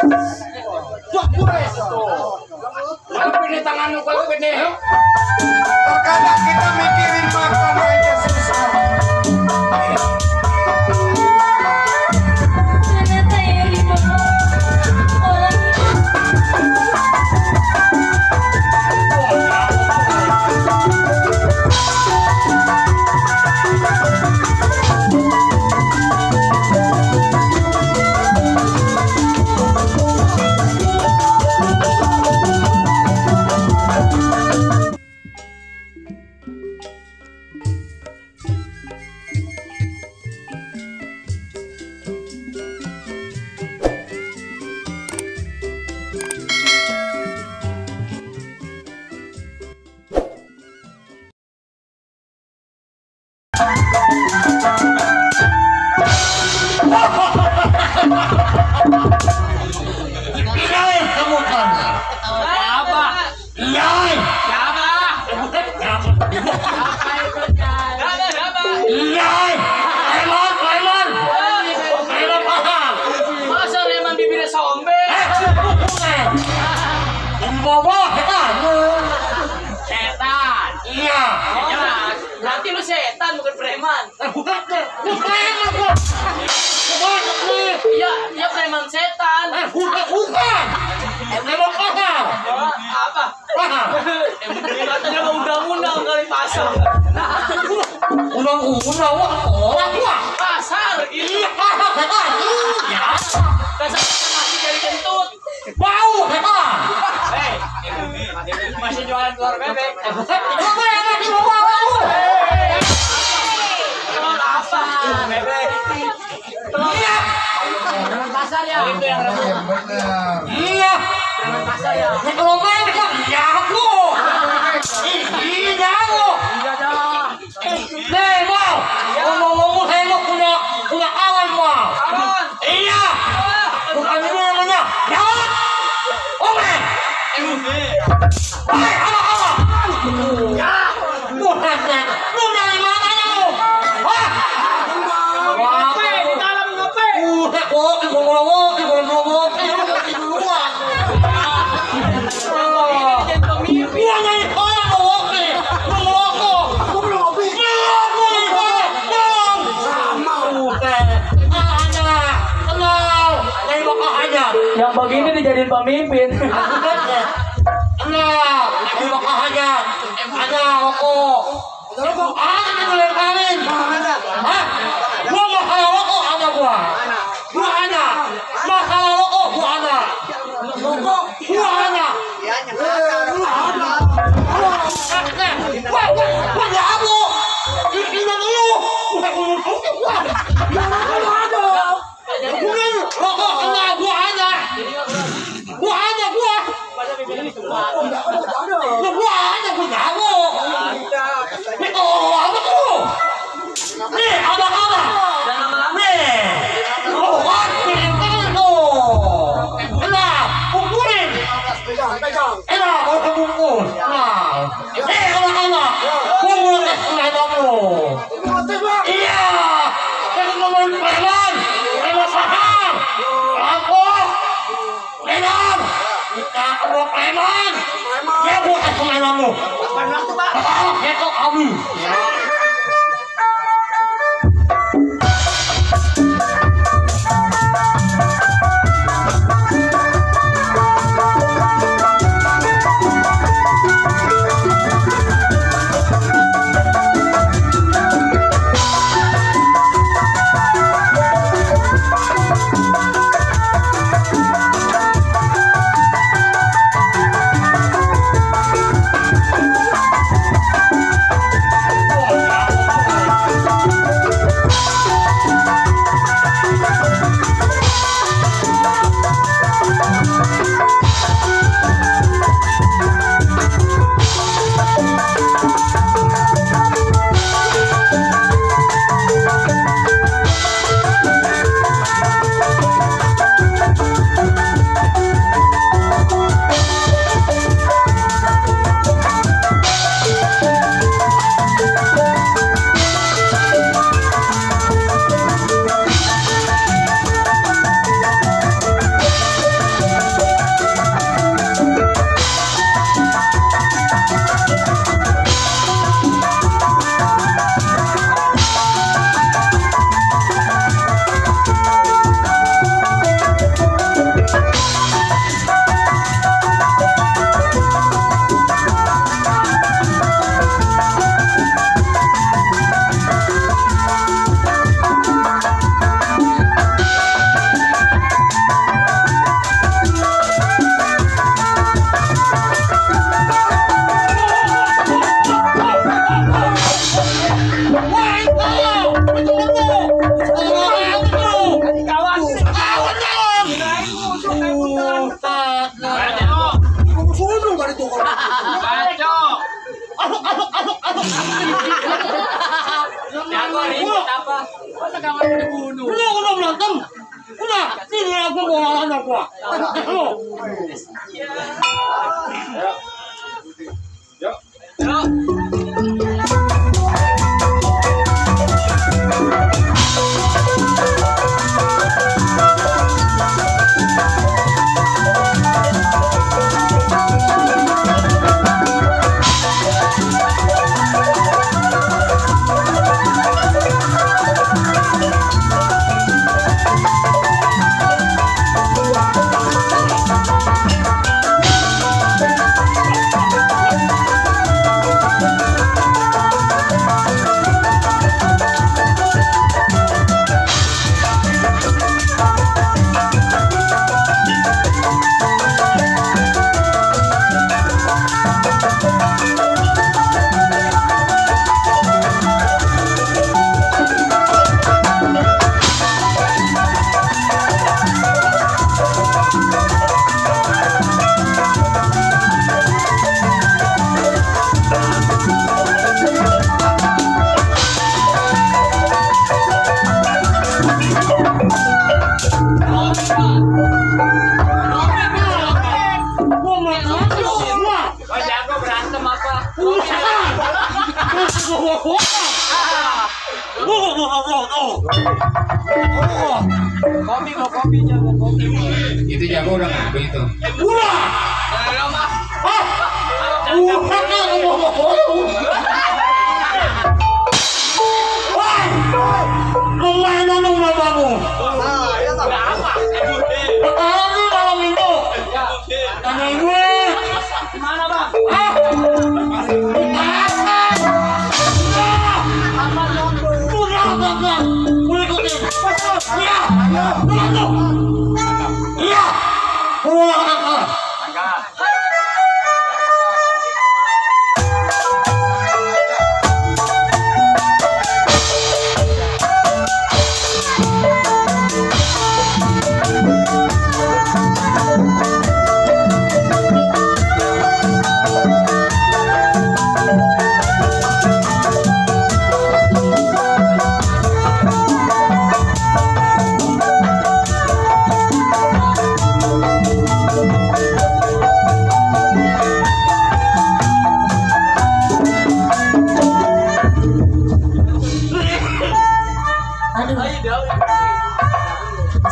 Tuh pures tuh. Kalau pilih tanganmu kalau pilih. Terkadang kita mikirin makan aja susah. Iya, kamu kan. Apa? Iya. Siapa? Iya. Lemon. Lemon paham. Masa Reman bibirnya sombe? Bobo, kamu. Setan. Iya. Jelas. Berarti lu setan bukan preman. Bukan gua. Iya preman setan. Bukan. Lemon paham. Apa? Paham. Katanya mau undang-undang kali pasar. Undang-undang orang gua. Pasar gitu. Iya, paham. Iya. Dasar masih dari kentut. Bau, hebat. Hei, masih jualan telur bebek. Telur apa? Bebek. Telur. Iya. Preman pasar ya. Itu yang rebut. Benar. Iya. Preman pasar ya. Kalau main kok iya aku. Iya aku. Iya dah. Nih, mau. Ngomong-ngomong saya mau punya kawan, mau. Kawan. Iya. Bukan ini namanya. Jawab. Oke. Oke, apa? Ya. Bukan. Lu dari mana lu? Hah? Ngapain di dalam ngapain? Udah kok, ngomong-ngomong. Jadi pemimpin. Gua nyari orang lu oke. Lu ngomong. Gua belum ngopi. Sama udah. Kenal. Dari bakal aja. Yang begini dijadiin pemimpin. Kenal. Dari bakal aja. Ada rokok. Ada boleh kawin. Hah? Gua masalah rokok ada gua. Gua ada. Masalah rokok gua ada. Gua ada. Gua jago. Ini dulu. Bukan rokok kenal gua ada. Gua ada. Gua jago. Itu apa tuh? Nih, ada. Nih. Oh, ini tuh. Enak, kumpulin. Enak, mau kebungkus. Enak. Anak-anak. Kumpul ke sungai kamu. Iya. Kita ngomongin preman. Preman paham. Aku. Preman. Kita mau preman. Dia bukan sungai kamu. Itu kamu. kawan mau dibunuh. Udah berantem. Udah, sini aku bawa anak gua. Lo. Yuk. Itu jago udah ngambil itu. Kemana lu bapamu? Sekarang nih malam itu. Tanya gue. Gimana bang? Iya.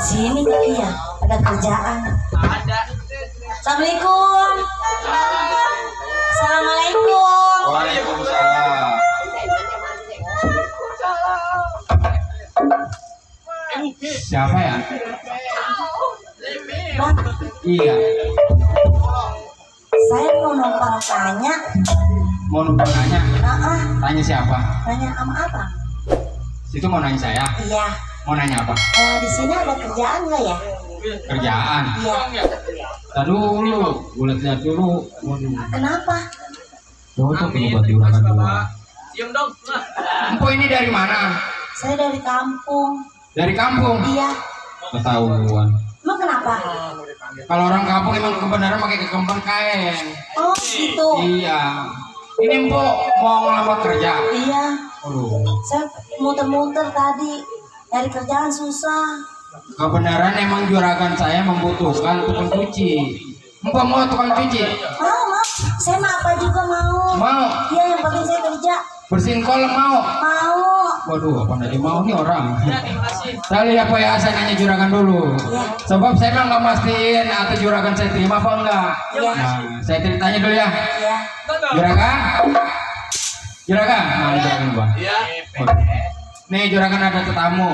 Sini kali ya, ada kerjaan. Ada. Assalamualaikum. Assalamualaikum. Waalaikumsalam. Siapa ya? Bang, Iya. saya mau numpang tanya. Mau numpang nanya? Tanya siapa? Tanya sama apa? Situ mau nanya saya. Iya. Mau nanya apa? Di sini ada kerjaan nggak ya? Kerjaan. Iya. Tadi dulu, gue lihat dulu. Waduh. Kenapa? Cocok ini buat diurangkan dulu. Cium dong. Empo ini dari mana? Saya dari kampung. Dari kampung. Iya. Ketahuan. Emang kenapa? Kalau orang kampung emang kebenaran pakai kekempang kain. Oh gitu. Iya. Ini Empo mau ngelamar kerja. Iya. Aduh. Saya muter-muter tadi. Dari kerjaan susah. Kebenaran emang juragan saya membutuhkan tukang cuci. Empo mau tukang cuci? Mau. Saya mah apa juga mau. Mau. Iya, yang penting saya kerja. Bersihin kolam mau? Mau. Waduh, apa nanti mau nih orang? Ya, terima kasih. Tadi apa ya, saya nanya juragan dulu. Iya. Sebab saya emang nggak mastiin atau juragan saya terima apa enggak. Iya. Nah, saya tanya dulu ya. Iya. Juragan? Juragan? Mana juragan bang? Iya. Nih juragan ada tetamu.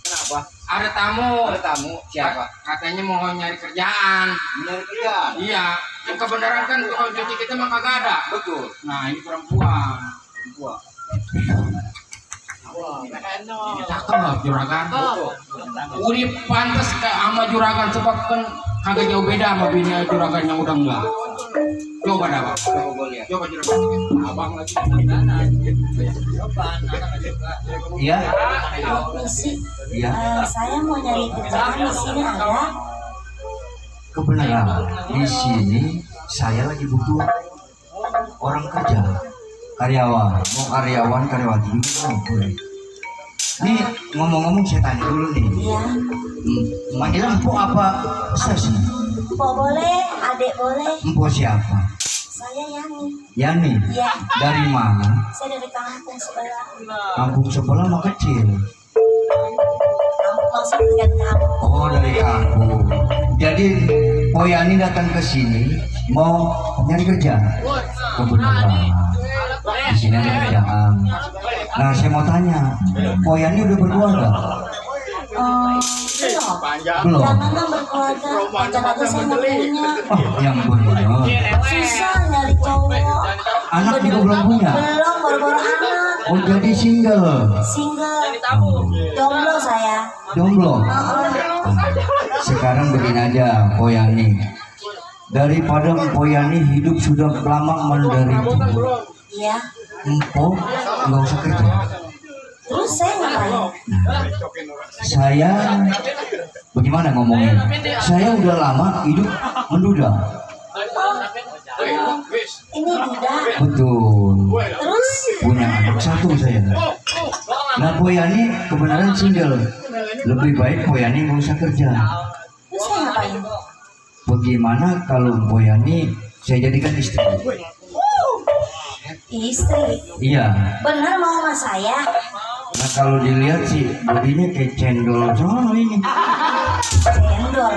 Kenapa? Ada tamu. Ada tamu. Siapa? Katanya mau nyari kerjaan. Nyari kerjaan. Iya. Yang kebenaran kan tukang cuci kita mah kagak ada. Betul. Nah ini perempuan. Wah. Cakep lah juragan. Udah pantas ke sama juragan sebab kan kagak jauh beda sama bini juragan yang udah enggak. Coba dah bang. Coba gue lihat. Coba juragan. Abang lagi. Iya. Misi. Iya. Saya mau nyari kerjaan di sini ada. Kebenaran di sini saya lagi butuh orang kerja. karyawati juga boleh. Ini ngomong-ngomong saya tanya dulu nih. Iya. Manggil empo apa sesi? Empok boleh, adek boleh. Empo siapa? Saya Yani. Yani. Iya. Dari mana? Saya dari kampung sebelah. Kampung sebelah mah kecil. Kampung maksudnya kampung. Oh, dari kampung. Jadi Poyani datang ke sini mau nyari kerja. Kebenaran. Di sini ada kerjaan. Nah, saya mau tanya, Poyani udah berkeluarga? Belum. Jangan berkeluarga, pacar aja saya nggak punya. Oh, yang benar. Susah nyari cowok. Anak juga belum punya. Belum, baru-baru anak. Oh, jadi single. Single. Jomblo saya. Jomblo. Sekarang begini aja, Poyani. Daripada Poyani hidup sudah lama menderita. Iya. Empo nggak usah kerja. Terus saya ngapain? Saya bagaimana ngomongnya? Saya udah lama hidup menduda. Ini duda. Betul. Terus Punya anak satu saya. Nah, Poyani kebenaran single. Lebih baik Poyani nggak usah kerja. terus saya ngapain? Bagaimana kalau Poyani saya jadikan istri? Istri. Iya. Benar mau sama saya? Nah, kalau dilihat sih bodinya kayak cendol sono ini. Cendol.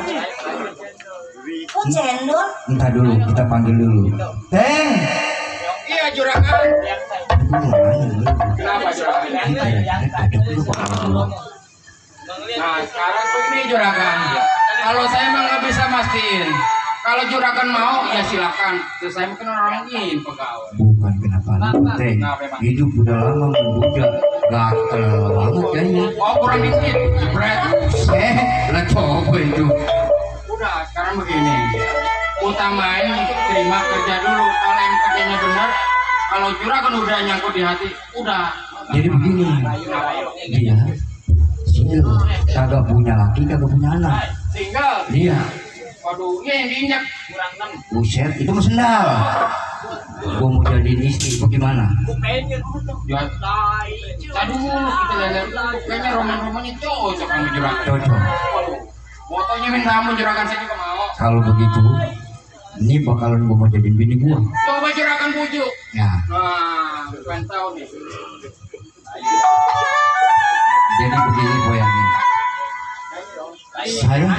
Kok cendol? Entah dulu, kita panggil dulu. Teng. Iya juragan. Kenapa juragan? Nah sekarang begini juragan. Kalau saya emang nggak bisa mastiin. Kalau juragan mau ya silakan. Terus saya mungkin orang ini pegawai. Bukan kenapa Teng. Hidup udah lama menduda, gatel banget kayaknya. Oh kurang dikit. Jebret. Lah coba itu. Udah sekarang begini. Utamain terima kerja dulu. Kalau yang kerjanya benar. Kalau juragan udah nyangkut di hati, udah. Jadi begini, dia single, kagak punya laki, kagak punya anak. Tinggal. Dia, Waduh, ini yang diinjak kurang 6. buset, itu mah sendal. Gua mau jadiin istri, bagaimana? Ya, tadi dulu kita lihat dulu. Kayaknya roman-romannya cocok sama juragan. Cocok. Waduh, fotonya minta kamu juragan saya juga mau. Kalau begitu, ini bakalan gua mau jadiin bini gua. Coba juragan bujuk. Ya, Nah, pengen tahu nih. jadi begini Poyani. Saya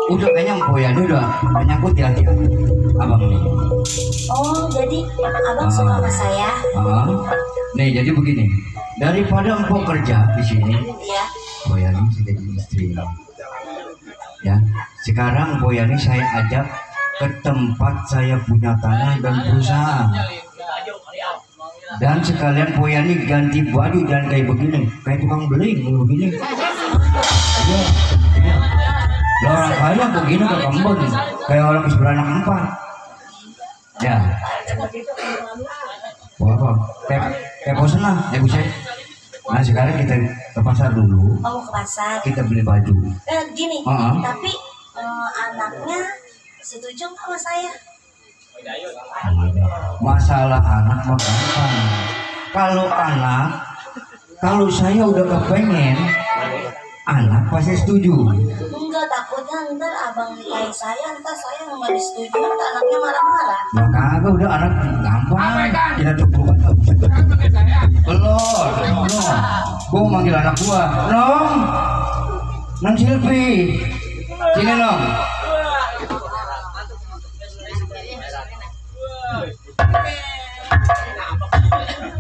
udah kayaknya Poyani udah menyangkut di hati abang nih. Oh, jadi abang suka sama saya? Nih jadi begini, daripada empok kerja di sini, Iya. Poyani saya jadi istri. Ya, sekarang Poyani saya ajak ke tempat saya punya tanah dan perusahaan. Dan sekalian Poyani ganti baju dan kayak begini, kayak tukang beling begini. Ya, ya. Lah orang kaya begini ke kembang, kayak orang beranak 4. Ya. Wah, apa? Kayak bosan lah, ya Bu saya. Nah sekarang kita ke pasar dulu. Oh, ke pasar. Kita beli baju. Gini, tapi anaknya setuju nggak sama saya? Masalah anak mah gampang. Kalau saya udah kepengen, anak pasti setuju. Enggak, takutnya ntar abang nikahin saya, ntar saya nggak disetujui, ntar anaknya marah-marah. Nah kagak udah anak gampang. Kita coba. Belum. Gua mau manggil anak gua. Nong Silvi. Sini Nong.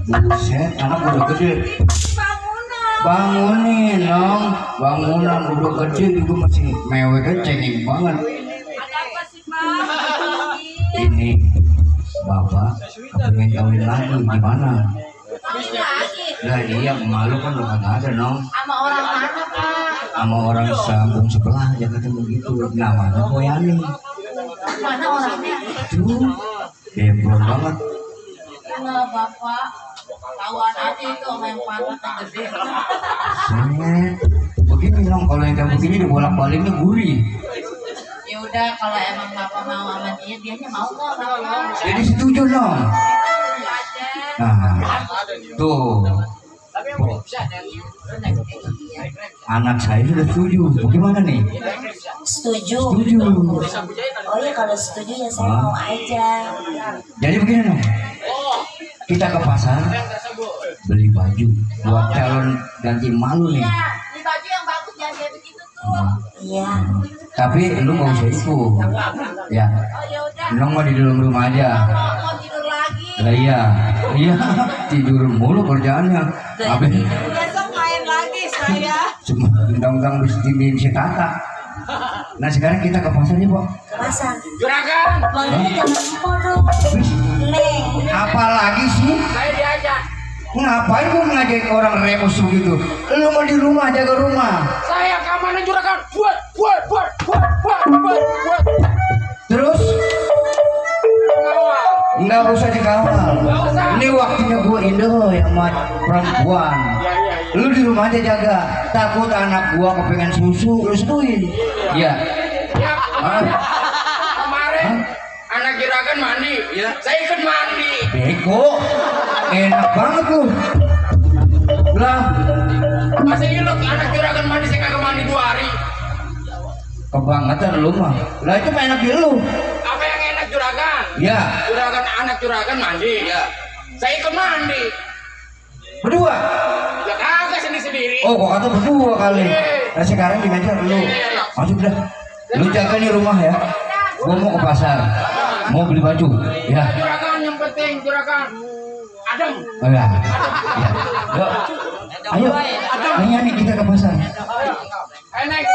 Buset, anak udah gede. Bangunin Nong. Bangunan udah gede juga masih mewek cengeng banget. Ini Bapak pengen kawin lagi gimana? Lah iya malu kan udah kagak ada Nong. Sama orang mana, Pak? Sama orang sambung sebelah aja ketemu gitu. Namanya Poyani. Mana orangnya? Tuh, belum banget. Enggak, Bapak. Tahuan aja itu sama yang panas yang gede. Begini Nong, kalau yang kayak begini dibolak-baliknya gurih. Ya udah, kalau emang Bapak mau sama dia, dianya mau nggak? Jadi setuju Nong. Aja. Nah Tuh, Tapi yang belum bisa dari anak saya sudah setuju. Bagaimana nih? Setuju. Setuju. Oh ya kalau setuju ya saya mau aja. Jadi begini dong. Kita ke pasar beli baju buat calon ganti malu nih. Ini baju yang bagus jangan kayak begitu tuh. Iya. Tapi lu nggak usah ikut. Ya. Oh ya udah. Lu mau di dalam rumah aja. Mau tidur lagi. Lah iya. Iya, tidur mulu kerjaannya. Habis Besok main lagi saya. cuma undang-undang bisa tata. Nah sekarang kita ke pasar nih, Pak. Ke pasar. Juragan, Manggilnya jangan podong. Neng. Apalagi sih? saya diajak. Ngapain lu ngajak orang remus begitu? Lu mau di rumah, jaga rumah. Saya keamanan juragan. Buat. Terus nggak usah dikawal. Ini waktunya gue Indo yang sama perempuan. Lu di rumah aja jaga. Takut anak gua kepengen susu, lu setuin. Iya. Ya, kemarin anak juragan mandi. Ya. Saya ikut mandi. Bego. Enak banget lu. Lah, Masa ilok anak juragan mandi saya kagak mandi 2 hari. kebangetan lu mah. Lah itu mah enak di lu. Apa yang enak juragan? Ya, Anak juragan mandi. Ya. Saya ikut mandi. berdua. Ya kagak sendiri-sendiri. Oh, gua kata berdua kali. Nah sekarang gini aja lu. Masuk dah. Lu jaga nih rumah ya. Gua mau ke pasar. Mau beli baju. Ya. Juragan yang penting juragan. Adem. Oh ya. Ya. Yuk. Ayo. Nanya nih kita ke pasar. Ayo naik.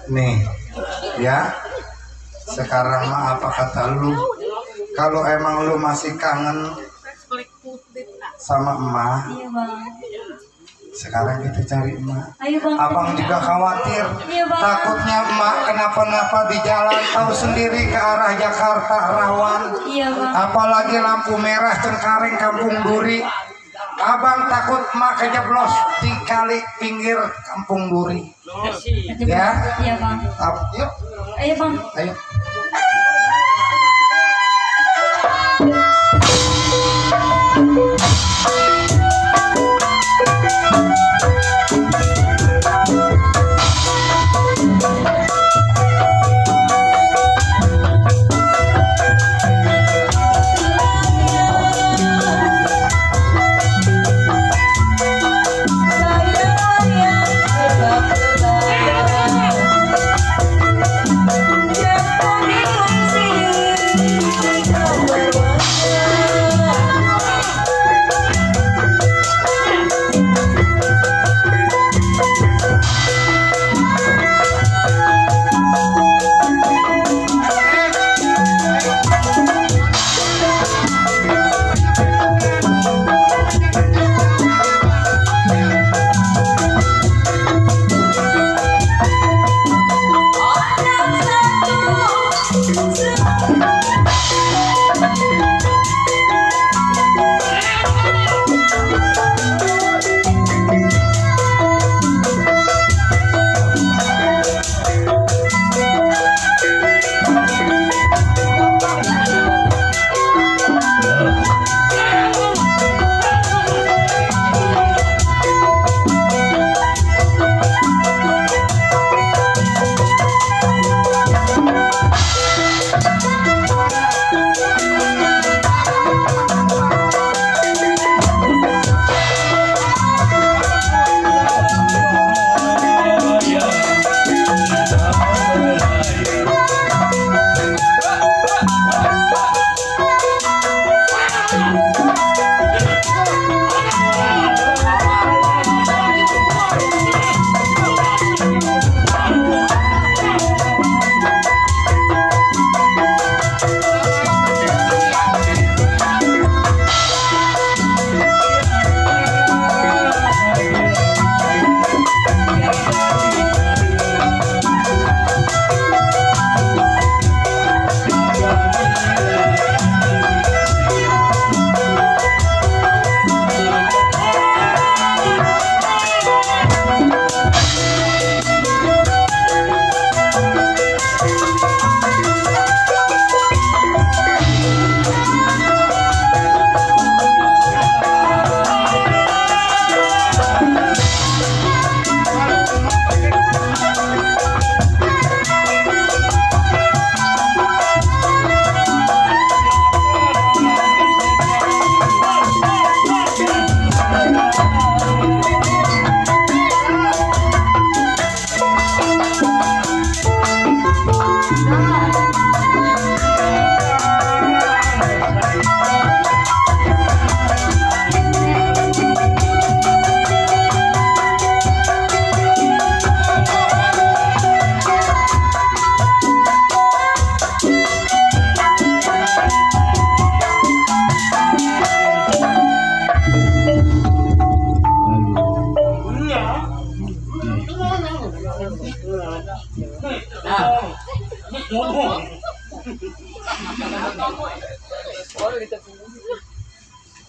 Nih, ya. Sekarang mah apa kata lu? Kalau emang lu masih kangen sama emak, Iya bang. sekarang kita cari emak. Ayo bang. Abang juga khawatir, Iya, Bang. takutnya emak kenapa-napa di jalan, tahu sendiri ke arah Jakarta rawan. Iya bang. Apalagi lampu merah Cengkareng Kampung Duri. Abang takut emak kejeblos di kali pinggir Kampung Duri. Ya, Iya bang. yuk, Ayo bang. ayo.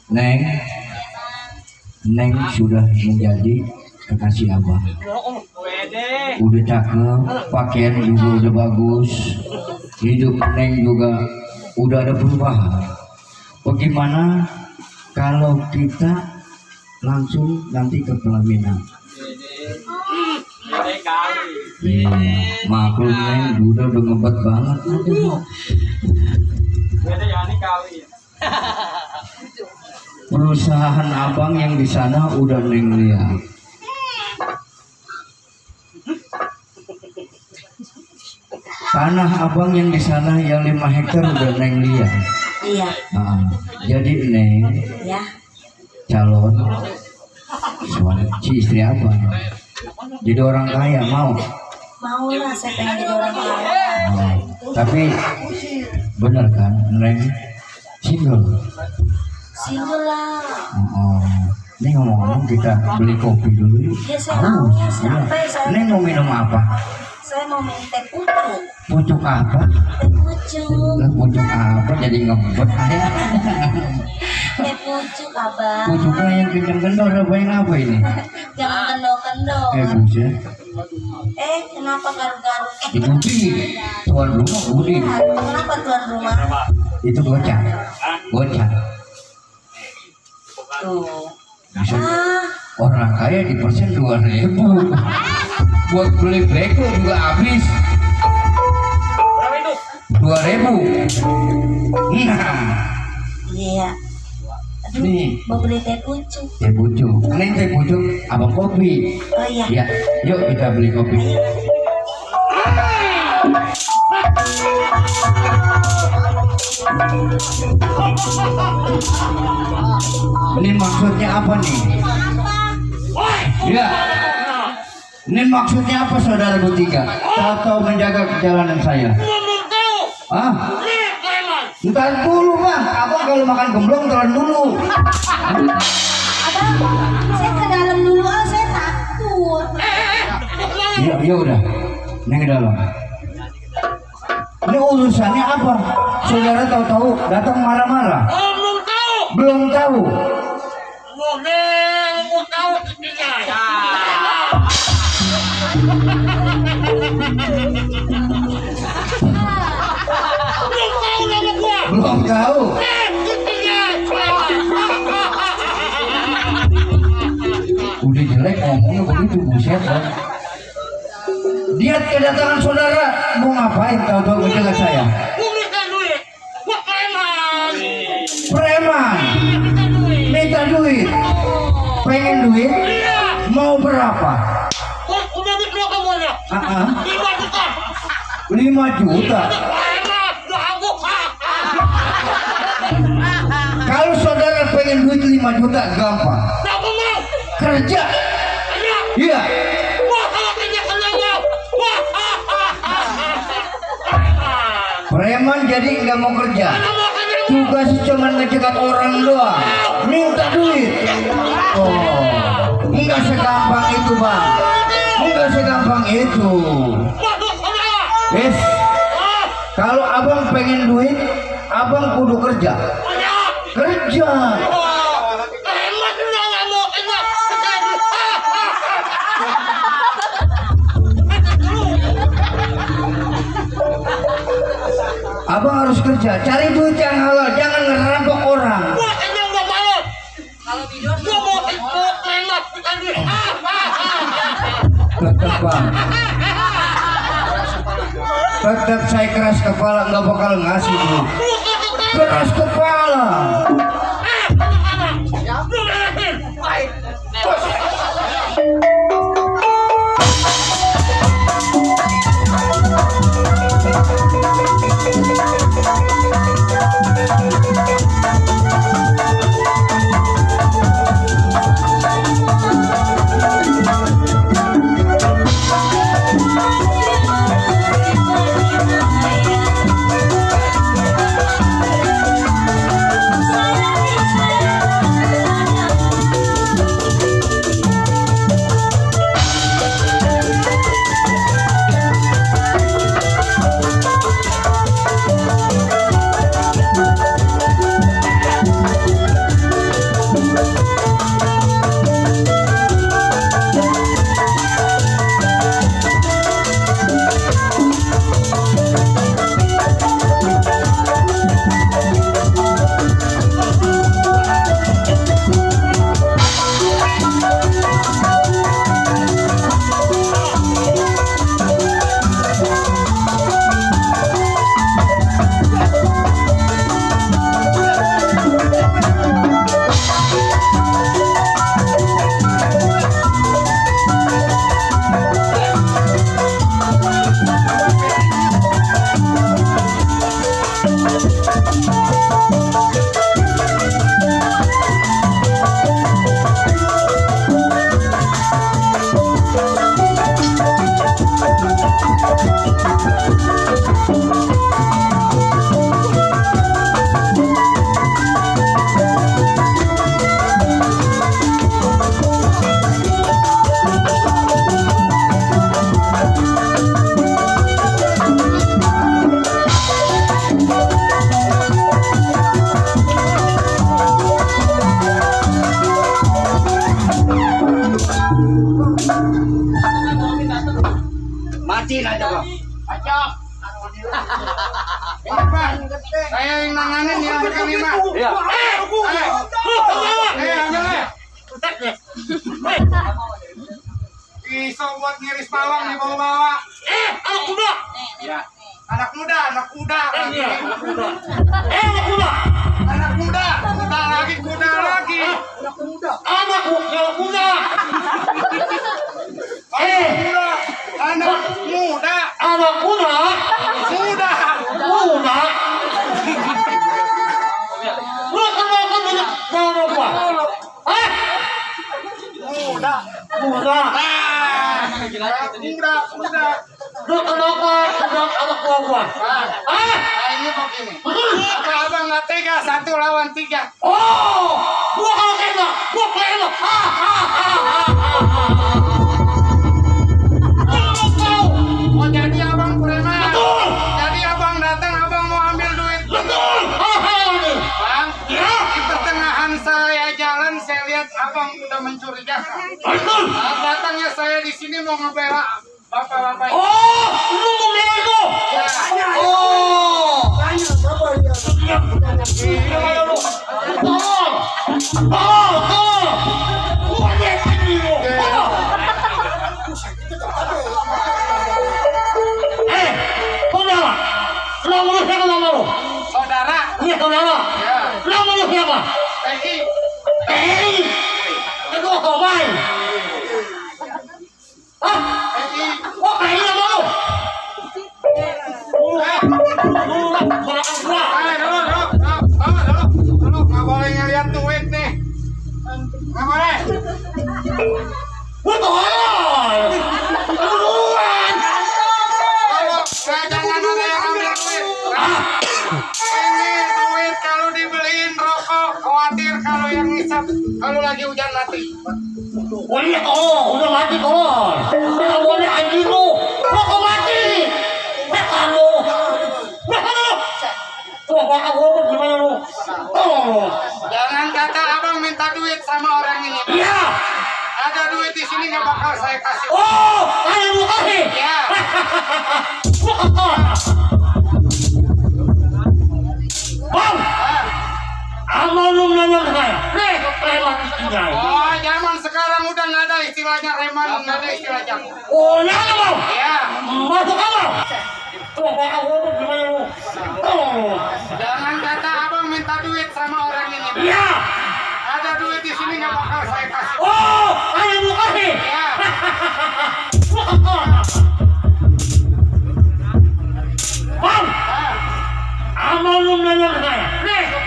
Neng, Neng sudah menjadi kekasih abah. Udah cakep, pakaian juga udah bagus, hidup Neng juga udah ada perubahan. Bagaimana kalau kita langsung nanti ke pelaminan? Iya, maklum Neng udah ngebet banget. Perusahaan abang yang di sana udah Neng lihat. Tanah abang yang di sana yang 5 hektar udah Neng lihat. Iya. Nah, jadi Neng Ya. calon si istri abang. Jadi orang kaya mau. Mau lah, saya pengen jadi orang kaya. Nah, tapi bener kan Neng single. Single lah. Oh, ini ngomong-ngomong kita beli kopi dulu yuk. Ya saya mau, sampai saya. Neng mau minum apa? Saya mau minum teh pucuk. Pucuk apa? Teh pucuk. Lah pucuk apa jadi ngebet ya? Teh pucuk abang. Pucuknya yang kenceng-kendor apa yang apa ini? Jangan kendor-kendor. Buset. Kenapa garuk-garuk? Itu Budi, tuan rumah Budi. Kenapa tuan rumah? Itu bocah. Bocah. Tuh. Bisa Ah, orang kaya di persen 2.000. Buat beli beko juga habis. 2.000. Nah, iya. Aduh, nih mau beli teh pucuk. teh pucuk. Neng teh pucuk, abang kopi. Oh iya. Ya, yuk kita beli kopi. Ayo. Ini maksudnya apa nih? Ya. Ini maksudnya apa saudara bertiga? Tahu menjaga perjalanan saya. Ah? Ntar dulu bang, abang kalau makan gemblong telan dulu. Abang, saya ke dalam dulu, saya takut. Ya, ya udah, neng ke dalam. Ini urusannya apa? Saudara tahu-tahu datang marah-marah. Belum tahu. Belum tahu. Udah jelek ngomongnya begitu, buset kan. Dia kedatangan saudara mau ngapain? Tahu-tahu menjaga saya. Preman. Minta duit. Pengen duit? Mau berapa? 5 juta. Kalau saudara pengen duit 5 juta gampang. Kerja. Iya. Preman jadi nggak mau kerja. Tugas cuma ngecekat orang doang. Minta duit. Oh, nggak segampang itu bang. Nggak segampang itu. Yes. Kalau abang pengen duit, abang kudu kerja. Kerja. Abang harus kerja, cari duit yang halal, jangan ngerampok orang. Tetap bang, tetap saya keras kepala, nggak bakal ngasih duit. Keras kepala. Cocok. Ini Pak, saya yang nanganin yang berkali mah. Iya. Pisau buat ngiris bawang nih bawa-bawa. Anak muda. Iya. Anak muda. Anak muda. Kuda lagi. Anak muda. Lu kenapa banyak nama gua? Muda. Lu kenapa kenal anak gua? Ini begini. Apa abang nggak tega 1 lawan 3? Oh, gua kalau tega, gua pleno. Oh jadi abang preman. Betul. Jadi abang datang, abang mau ambil duit. Betul. Bang, Ya. di pertengahan saya jalan, saya lihat abang udah mencurigakan. Betul. Datangnya saya di sini mau ngebela bapak-bapak. Oh, lu mau bela itu? Ya. Oh. Saudara, Peggy, dulu, nggak boleh ngeliat duit nih, nggak boleh. Jangan ada yang ambil duit. Ini duit kalau dibeliin rokok, khawatir kalau yang ngisap kalau lagi hujan mati. Oh iya, udah mati kok. Tidak boleh anjing lu. Kok mati? Kamu. Tuh, kamu gimana lu? Jangan kata abang minta duit sama orang ini. Iya. Ada duit di sini nggak bakal saya kasih. Oh, ada lu kasih. Ya. Bang, amal lu nanya saya. Lewat tinggal. Oh, zaman sekarang udah nggak ada istilahnya reman, nggak ada istilah jam. Oh, nanya mau. Ya. Masuk amal. Tuh, kamu gimana lu? Jangan kata abang minta duit sama orang ini. Iya. Ada duit di sini nggak bakal saya kasih. Oh, ada lu kasih. Ya. Bang, amal lu nanya saya.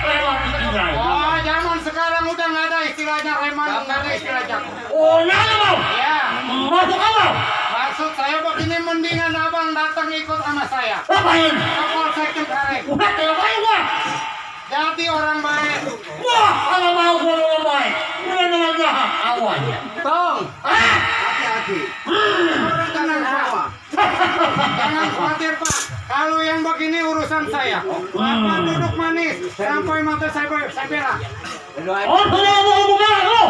Lewat tinggal. Oh, zaman sekarang udah nggak ada istilahnya reman, nggak ada istilah jam. Oh, nanya mau. Ya. Masuk amal. Maksud saya begini, mendingan abang datang ikut sama saya. Ngapain? Ke Polsek Cengkareng. Udah, ngapain gua? Jadi orang baik. Wah, kalau mau gua orang baik. Udah dengan jahat. Awan. Tong. Ah! Hati-hati. Tenang semua. Jangan khawatir Pak. Kalau yang begini urusan saya. Bapak duduk manis. Sampai mata saya bela. Oh, sudah mau buka lu.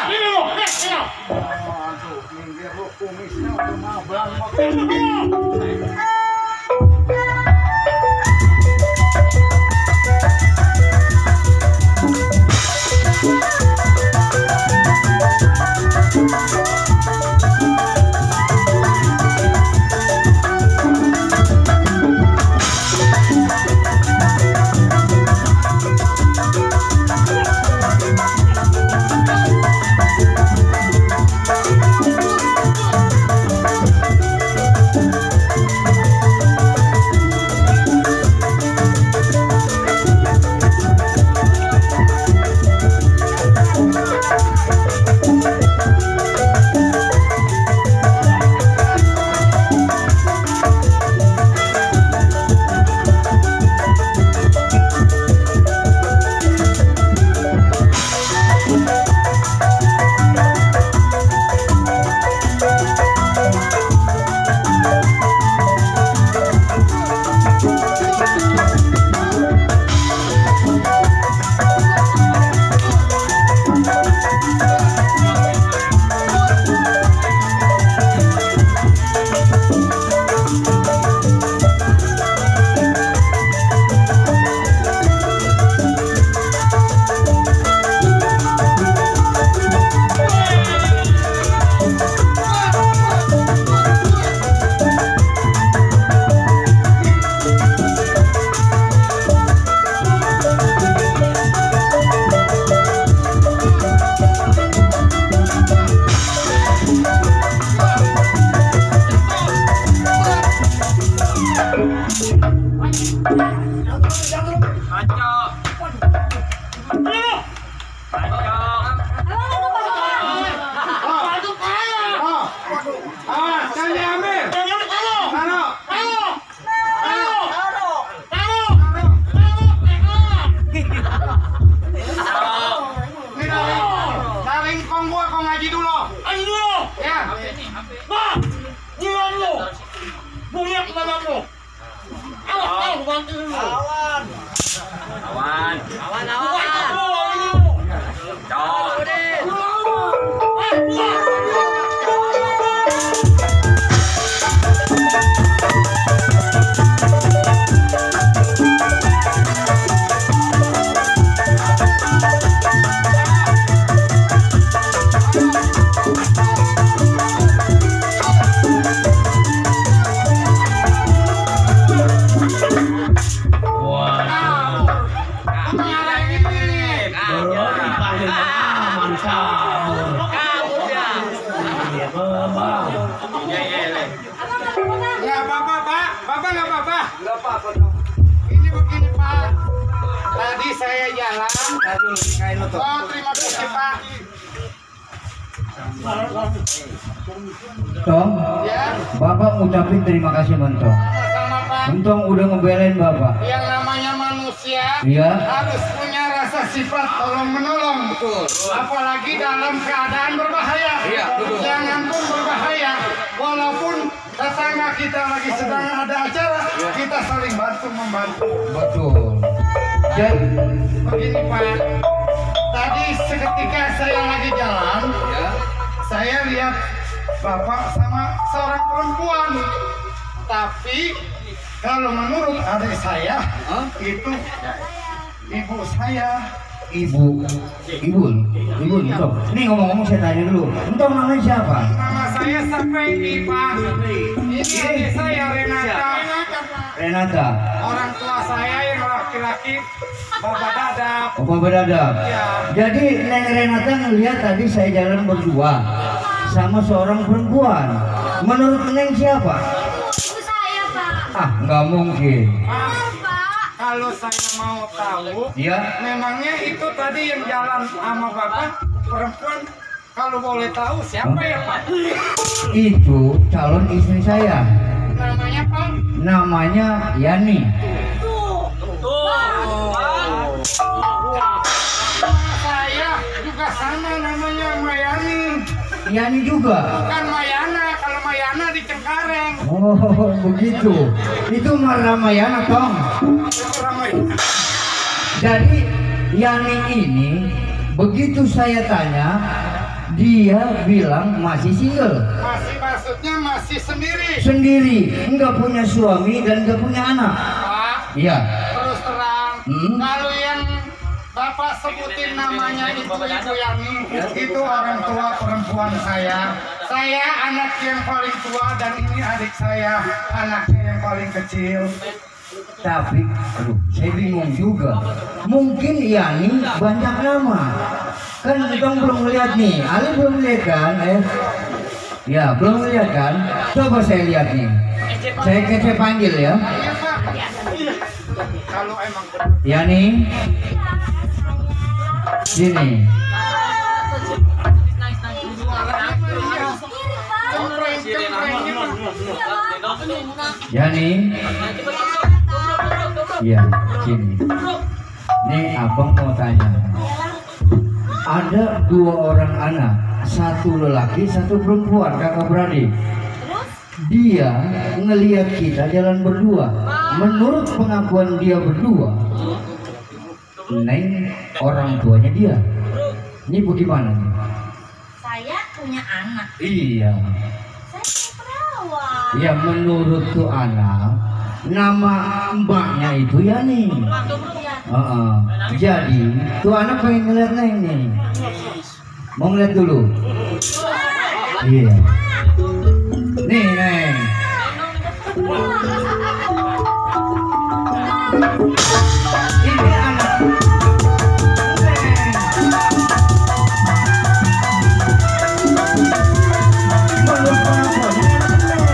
Ini lu. Ini. Aduh, minggir lu kumisnya udah mau belang. Jangan diambil. Taruh. Ini taring kong gua kong ngaji dulu. Ayo dulu. Ya. Bang, giliran lu. Punya kemanamu? Awas, bantu dulu. Awan. Bukan aku, ini lu. Ya Bapak, Bapak nggak apa-apa. Ini begini Pak. Tadi saya jalan. Oh terima kasih Pak. Tong, Ya, Bapak ngucapin terima kasih Mentong. sama-sama Pak. Mentong udah ngebelain Bapak. Yang namanya manusia Iya. harus punya rasa sifat tolong menolong. Betul. Apalagi dalam keadaan berbahaya. Iya, betul. Jangan pun berbahaya. Walaupun tetangga kita lagi sedang ada acara, kita saling bantu membantu. Betul. Jadi, Begini Pak, tadi seketika saya lagi jalan, saya lihat Bapak sama seorang perempuan. Tapi kalau menurut adik saya, itu ibu saya. Ibu, Entong. Nih ngomong-ngomong saya tanya dulu. Entong namanya siapa? Nama saya Sapeni Pak. Ini adik saya Renata. Renata. Orang tua saya yang laki-laki Bapak Dadap. Oh, Bapak Dadap. Ya. Jadi Neng Renata ngelihat tadi saya jalan berdua sama seorang perempuan. Menurut Neng siapa? Ibu saya, Pak. Ah, nggak mungkin. Pak, Pak. kalau saya mau tahu, Ya, memangnya itu tadi yang jalan sama Bapak perempuan. Kalau boleh tahu siapa ya Pak? itu calon istri saya. Namanya Pak? Namanya Yani. Saya juga sama namanya Mayani. Yani juga. Bukan Mayana, kalau Mayana di Cengkareng. Oh, begitu. Itu Ramayana, Tong. Itu Ramayana. Jadi Yani ini begitu saya tanya, dia bilang masih single, Masih maksudnya masih sendiri. sendiri, nggak punya suami dan nggak punya anak. Pak, Iya. terus terang, Hmm. kalau yang Bapak sebutin namanya itu Ibu Yani, itu orang tua perempuan saya. Saya anak yang paling tua dan ini adik saya, anaknya yang paling kecil. Tapi, aduh, saya bingung juga. Mungkin Yani banyak nama. Kan Tong belum lihat nih, Ali belum lihat kan? Ya, belum lihat kan? Coba saya lihat nih. Saya panggil ya. Iya Pak. Kalau emang Yani, sini. Yani, ya, sini. Nih abang mau tanya. Ada 2 orang anak, 1 lelaki, 1 perempuan, kakak beradik. Dia ngelihat kita jalan berdua. Menurut pengakuan dia berdua, Neng orang tuanya dia. Ini bagaimana nih? Saya punya anak. Iya. Saya perawat. Ya menurut tuh anak, nama mbaknya itu Yani. Jadi tuh anak pengen ngeliat Neng nih. Mau ngeliat dulu? Iya. Nih Neng. Ini anak. Menurut pengakuannya Neng.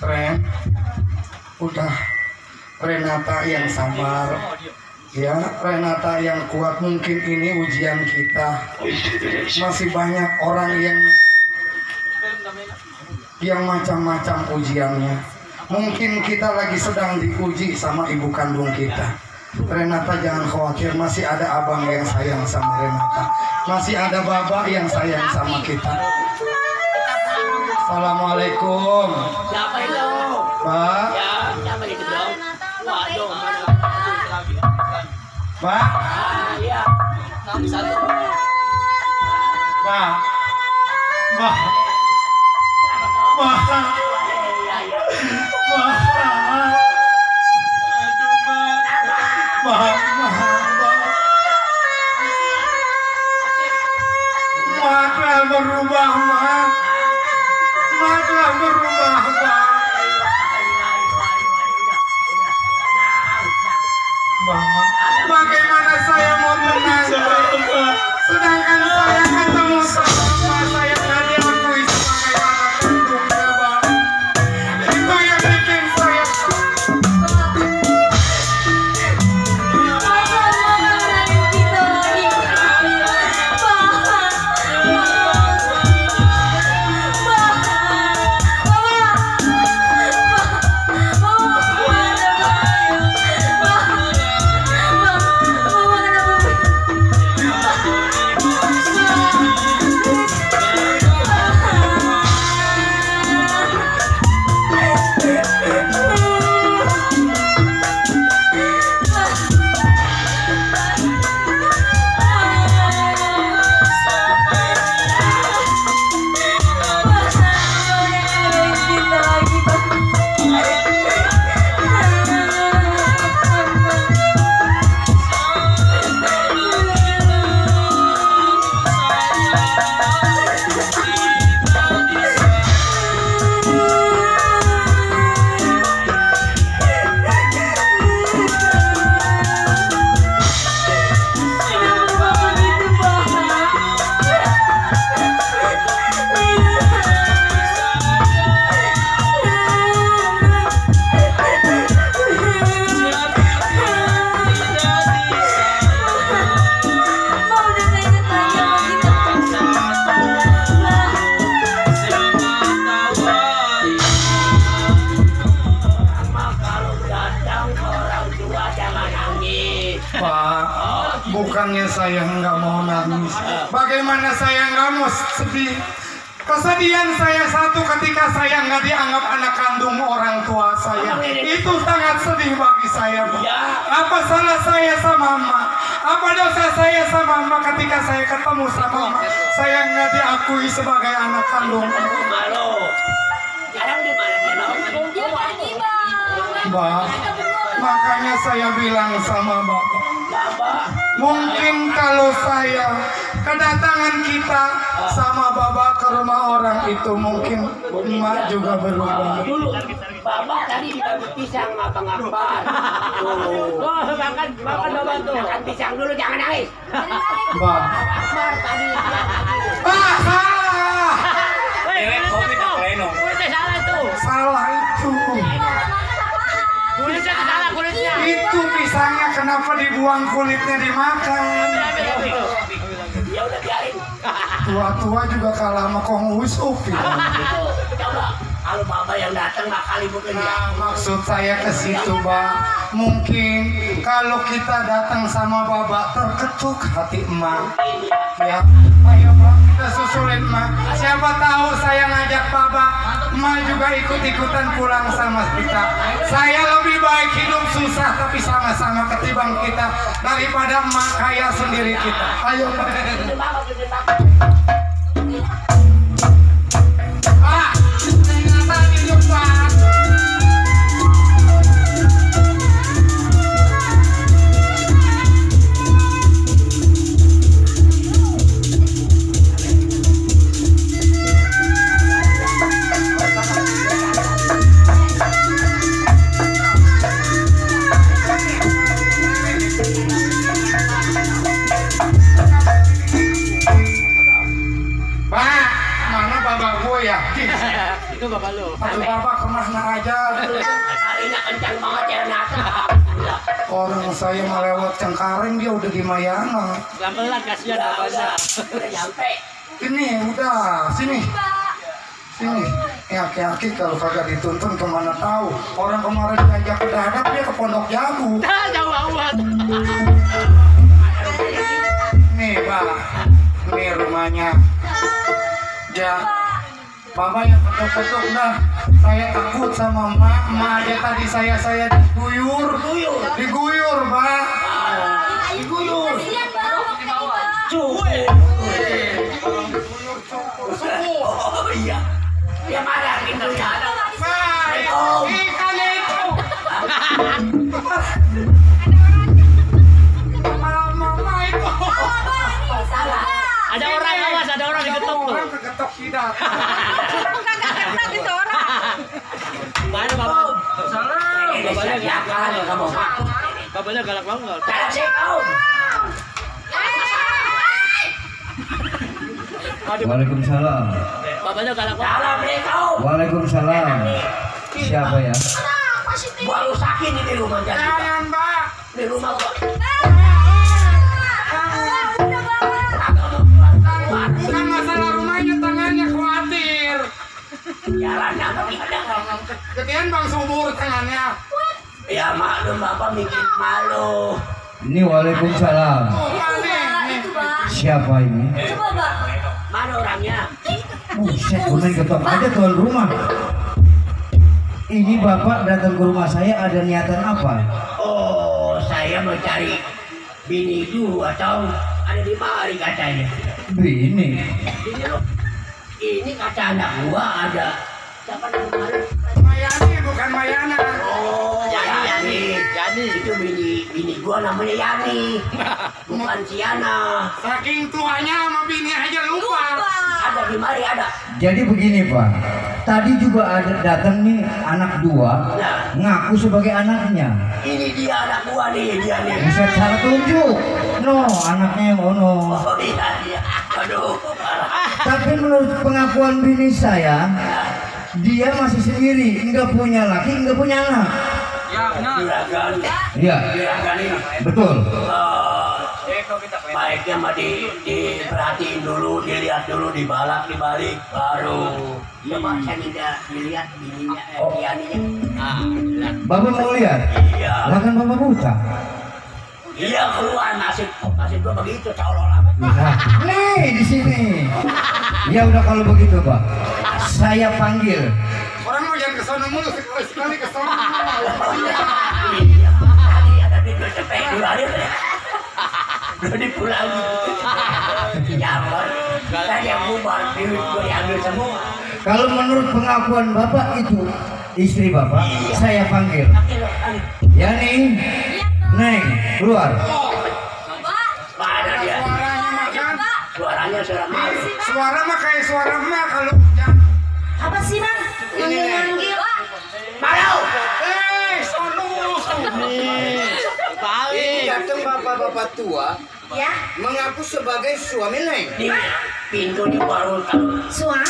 Ren, udah Renata yang sabar, ya Renata yang kuat. Mungkin ini ujian kita. Masih banyak orang yang macam-macam ujiannya. Mungkin kita lagi sedang diuji sama ibu kandung kita. Renata jangan khawatir, masih ada abang yang sayang sama Renata, masih ada bapak yang sayang sama kita. Assalamualaikum. Siapa itu? Pak. Ya, siapa itu dong? Waduh, Pak. iya. Kamu satu. Pak. Pak. Pak. Ma telah berubah, Ma telah berubah, bagaimana saya mau tenang, sedangkan saya ketemu sama Ma, saya nggak diakui sebagai anak kandungnya, Bang. Itu yang bikin saya bukannya saya nggak mau nangis. Bagaimana saya nggak mau sedih? Kesedihan saya satu ketika saya nggak dianggap anak kandung orang tua saya. Itu sangat sedih bagi saya. Apa salah saya sama Mama? Apa dosa saya sama Mama ketika saya ketemu sama Mama? Saya nggak diakui sebagai anak kandung. Mbak, makanya saya bilang sama Bapak, mungkin kalau saya kedatangan kita sama Bapak ke rumah orang itu, mungkin Emak juga berubah. Dulu, Bapak tadi dibagi pisang abang Akbar. Makan tuh. Makan pisang dulu, jangan nangis. Mbak. Akbar tadi. Salah. Salah itu. Salah itu. Kulitnya salah kulitnya. Itu pisangnya kenapa dibuang, kulitnya dimakan? Ya udah biarin. Tua-tua juga kalah sama Kong Usuf. Coba kalau Bapak yang datang nggak kali mungkin ya. Nah, maksud saya ke situ, Bang. Mungkin kalau kita datang sama Bapak terketuk hati Emak. Ya, ayo Bang, kita susulin Emak. Siapa tahu saya ngajak Bapak, Emak juga ikut-ikutan pulang sama kita. Saya lebih baik hidup susah tapi sama-sama ketimbang kita daripada Emak kaya sendiri kita. Ayo Bang. Itu bapak lu. Aduh bapak kemana aja. Kalinya kencang banget ya nasa. Orang saya melewat Cengkareng dia udah di Mayana. Pelan-pelan kasihan bapaknya. Udah nyampe. Ini udah sini. Sini. Aki-aki kalau kagak dituntun kemana tahu. Orang kemarin diajak ke Dadap dia ke Pondok Jago. Jauh amat. Nih Pak, ini rumahnya. Ya, Bapak yang ketuk-ketuk dah. Saya takut sama emak aja tadi saya diguyur, Pak. Diguyur. Oh iya. Dia marah gitu ya. Pak, ikan itu. Mama itu. Ada orang awas, ada orang diketok tuh. Orang kegetok tidak. Mana bapak? Bapaknya galak kamu. Bapaknya galak banget. Waalaikumsalam. Bapaknya galak banget. Waalaikumsalam. Siapa ya? Gua rusakin di rumah jadi. Jangan, Pak. Di rumah gua. Bukan masalah rumahnya, tangannya khawatir. Jalannya tapi kadang Ketian Bang Subur tangannya. ya maklum bapak bikin malu. Ini waalaikumsalam. Nih. Siapa ini? Mana orangnya? Buset, gue main ketok aja tuan rumah. Ini bapak datang ke rumah saya ada niatan apa? Oh, saya mau cari bini dulu atau ada di mari katanya. Bini. Ini loh, ini kata anak gua ada. Siapa namanya? Mayani bukan Mayana. Oh, Yani. Itu bini gua namanya Yani. Bukan Ciana. Saking tuanya sama bini aja lupa. Ada di mari ada. Jadi begini Pak, tadi juga ada datang nih anak dua, ngaku sebagai anaknya. Ini dia anak gua nih, dia nih. Bisa salah tunjuk. No, anaknya yang ono. Oh iya. Aduh. Tapi menurut pengakuan bini saya, dia masih sendiri, nggak punya laki, nggak punya anak. Juragan. Iya, Juragan ini. betul. Baiknya mah diperhatiin dulu, dilihat dulu, dibalik, baru. Coba saya minta dilihat bininya, Dianinya. Bapak mau lihat? Iya. Lah kan bapak buta. Iya keluar nasib gua begitu, seolah-olah. Nah, nih di sini. Ya udah kalau begitu Pak, saya panggil. Orang mau jangan kesana mulu, sekali kesana. Iya. Tadi ada video cepet dulu hari ini. Udah dipulangin. Jangan. Saya bubar, duit gua diambil semua. Kalau menurut pengakuan bapak itu istri bapak, saya panggil. Yani, Neng, keluar. Mana dia? Suaranya makan. Suaranya suara malu. Suara mah kayak suara emak kalau Apa sih bang? Manggil-manggil. Malu. sono. Ini datang bapak-bapak tua Ya, mengaku sebagai suami Neng. Di pintu di warung kalau suami.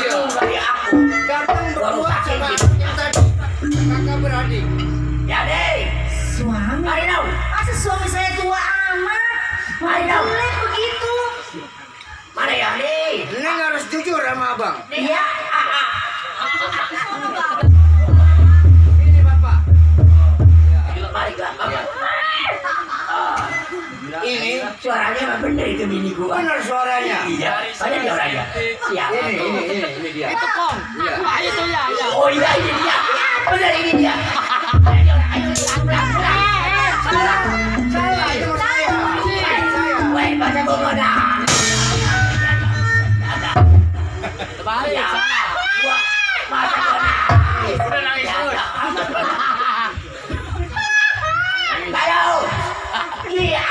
itu dari aku. Datang Baru berdua sakit sama gitu. tadi kakak beradik. Ya deh. Suami. Mari dong. Masa suami saya tua amat? Mari dong. Boleh begitu. Mana ya nih? Neng harus jujur sama abang. Iya. Ini bapak. Mari gampang. Ini Suaranya mah bener itu bini gua. benar suaranya. Iya. Mana dia orangnya? Siapa? Ini dia. Itu kong. Itu ya. Oh iya ini dia. Bener ini dia. Salah itu saya. Weh, baca gimana? Balik. Gua masa gua nangis. Udah nangis terus. Ayo. Iya.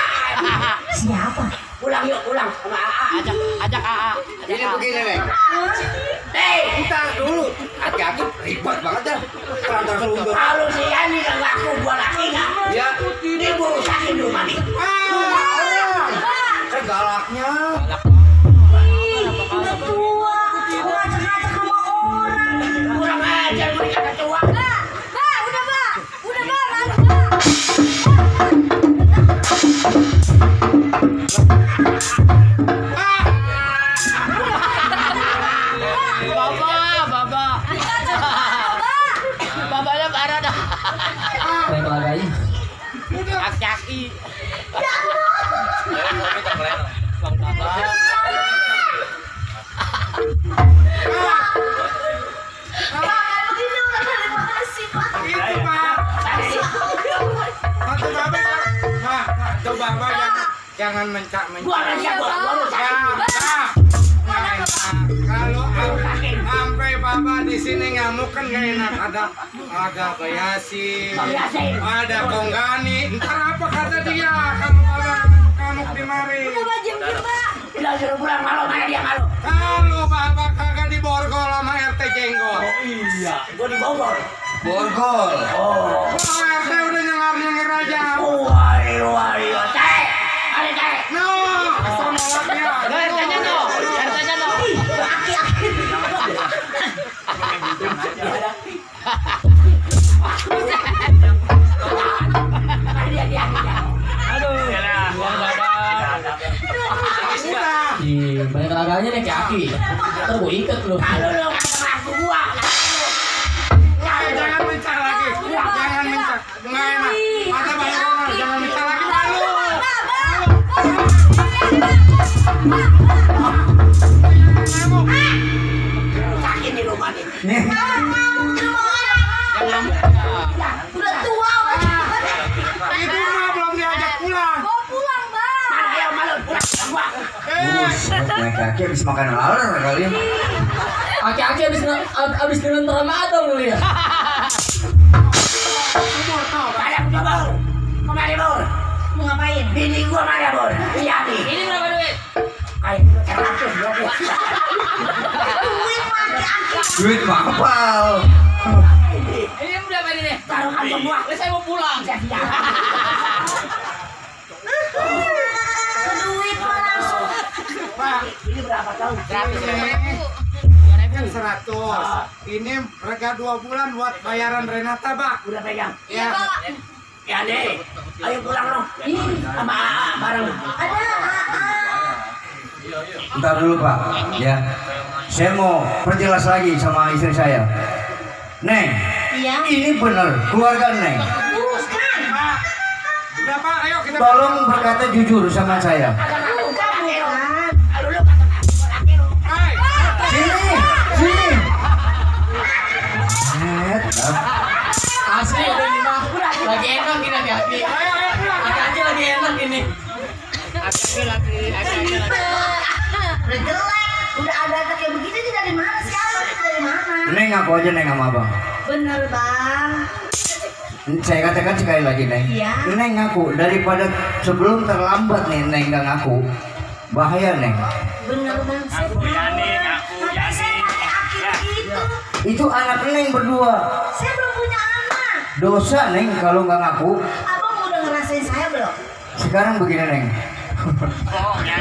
Siapa? Pulang yuk, pulang sama AA. Ajak AA. Ini begini Neng. Hei, Ntar dulu. Hati-hati ribet banget dah. Perantar selundur. kalau si Yani gak ngaku gua laki nggak? Ya. Dia gua rusakin rumah nih. Segalaknya. Ih, udah tua. Ngajak-ngajak sama orang. Jangan mencak-mencak. Gua ada siapa? Gua ada siapa? Kalau sampai Bapak di sini ngamuk kan gak enak. Ada Bayasi, ada Konggani. Ntar apa kata dia kalau Bapak ngamuk di mari? Coba jam-jam, Pak. Bilang suruh pulang malu, mana dia malu? Kalau Bapak kagak diborgol sama RT Jenggol. Iya, gua di Bogor. Borgol. Oh, RT udah nyengar-nyengir aja. wari, cek, ada cek. No, sama lagi ya. RT-nya no. RT-nya no. Dia. Aduh. Ih, banyak tenaganya nih kaki. Ntar gue ikat lu. Kalau lu kata aku gua, Jangan mencak lagi. Jangan mencak. Nggak enak. Mata Bang Ronald, jangan mencak lagi malu. sakit di rumah nih. Nih, Udah tua, Itu mah belum diajak pulang. Mau pulang, Bang. Mana ayo malu pulang sama gua. naik kaki habis makan laler kali. Aki-aki abis nonton Ramadan lu ya. Ada gua Bor. Kemari Bor. Mau ngapain? Bini gua mana Bor? Iya nih. Ini berapa duit? Kayak 100 ya. Duit mahal. Ini berapa ini nih? Taruh kantong gua. Saya mau pulang. Duit mah langsung. Pak, Ini berapa tahun? ini kan 100. Ini rega 2 bulan buat bayaran Renata, Pak. Udah pegang. Ya. Ya deh. Ayo pulang dong. Sama AA bareng. Ada Ntar dulu Pak, ya. Saya mau perjelas lagi sama istri saya. Neng, Iya. ini bener keluarga Neng. Bukan. Pak. Udah, Pak, ayo kita Tolong berkata jujur sama saya. Bukan. Kalau lu kata laki lu. Hai. Sini, sini. Asli udah ini mah. Lagi enak ini hati-hati. Ayo pulang. Hati-hati lagi enak ini. Udah jelek. Udah ada kayak begini nih dari mana sih? Abang itu dari mana? Neng ngaku aja Neng sama Abang. Bener, Bang. Saya katakan sekali lagi Neng. Iya. Neng ngaku daripada sebelum terlambat nih Neng nggak ngaku. Bahaya Neng. Bener, Bang. Saya Mata saya pakai akhir gitu. Itu anak Neng berdua. Saya belum punya anak. Dosa Neng kalau nggak ngaku. Abang udah ngerasain saya belum? Sekarang begini Neng. Ngerasain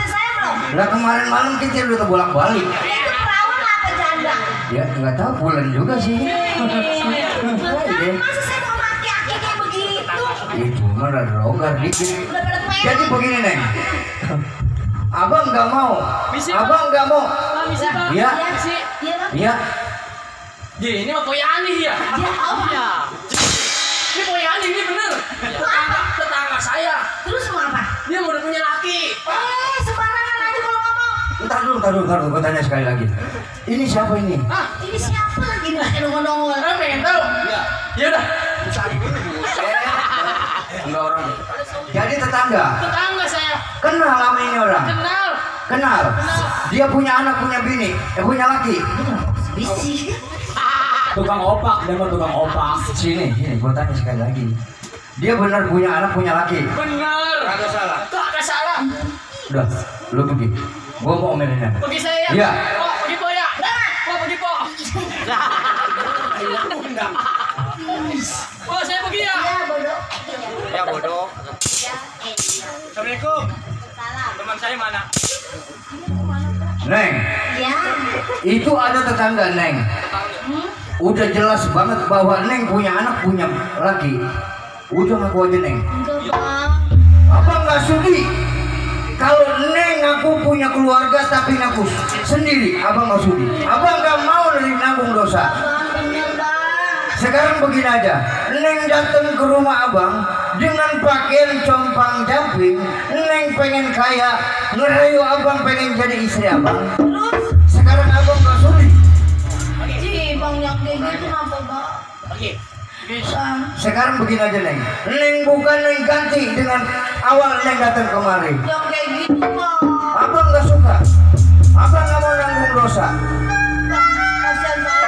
saya belum? Lah kemarin malam kita udah bolak-balik. Itu perawan apa janda? Ya nggak tahu bulan juga sih. Masa saya mau mati aki kayak begitu? Itu mah rada longgar dikit. Udah pada pengen. Jadi begini Neng. Abang nggak mau. Abang nggak mau. Iya. Iya, Bang. Iya. Ini mah Poyani ya. Iya. Ini Poyani ini bener. Tetangga saya. Terus mau apa? Dia udah punya laki. Sembarangan aja kalau ngomong. Ntar dulu. Gue tanya sekali lagi. Ini siapa ini? Ini siapa lagi nih nongol-nongol? Pengen tahu? Ya udah. Enggak orang. Jadi tetangga. Tetangga saya. Kenal sama ini orang. Kenal. Dia punya anak, punya bini, punya laki. Bisi. Tukang opak, dia mah tukang opak. Sini, gue tanya sekali lagi. Dia benar punya anak, punya laki. Bener. Kagak salah. Kagak salah. Udah, lu pergi. Gue mau omelinnya. Pergi saya. Iya. Oh, pergi po ya. Oh, pergi po. Oh, saya pergi ya. Ya bodoh. Ya bodoh. Assalamualaikum. Salam. Teman saya mana? Neng, Ya. itu ada tetangga Neng. Udah jelas banget bahwa Neng punya anak, punya laki. Udah ngaku aja Neng. Enggak, Bang. Apa nggak sudi? Kalau Neng ngaku punya keluarga tapi ngaku sendiri, abang nggak sudi. Abang nggak mau dari nanggung dosa. Bang, bener, Bang. Sekarang begini aja, Neng datang ke rumah abang dengan pakaian compang camping. Neng pengen kaya, ngerayu abang pengen jadi istri abang. Terus? Sekarang abang nggak sudi. Ih, Bang yang kayak gitu kenapa, Bang? Pergi. Sekarang begini aja Neng. Neng bukan Neng ganti dengan awal Neng datang kemari. Jangan kayak gitu bang. Abang nggak suka. Abang nggak mau nanggung dosa. Kasihan saya.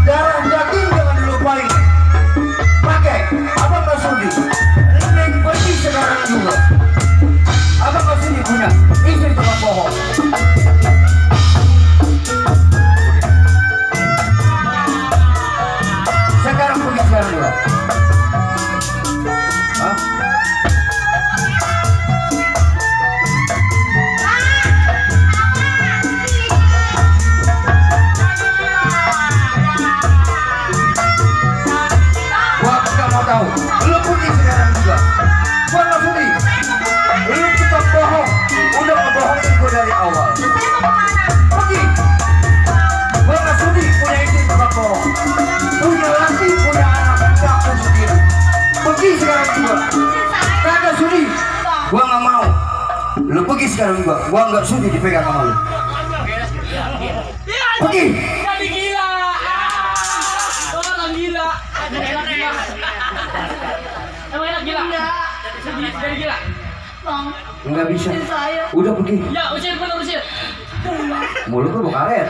Darah daging jangan dilupain. Pakai. Abang nggak sudi. Neng pergi sekarang juga. Abang nggak sudi punya istri tukang bohong. Sekarang pergi sekarang juga. Hah? Gua gak mau tahu. Lu pergi sekarang juga. Gua gak sudi. Lu tukang bohong. Udah ngebohongin gua dari awal. Pergi. Gua gak sudi punya istri tukang bohong. Punya laki, punya anak, aku sendiri. Pergi sekarang juga. Kagak sudi. Gua gak mau. Lu pergi sekarang juga. Gua gak sudi dipegang sama lu. Pergi. Jadi gila. Orang gila. Emang enak gila? Jadi gila. Bang, Enggak bisa. saya. Udah pergi. Ya, usir bener usir. Mulut lu mau karet.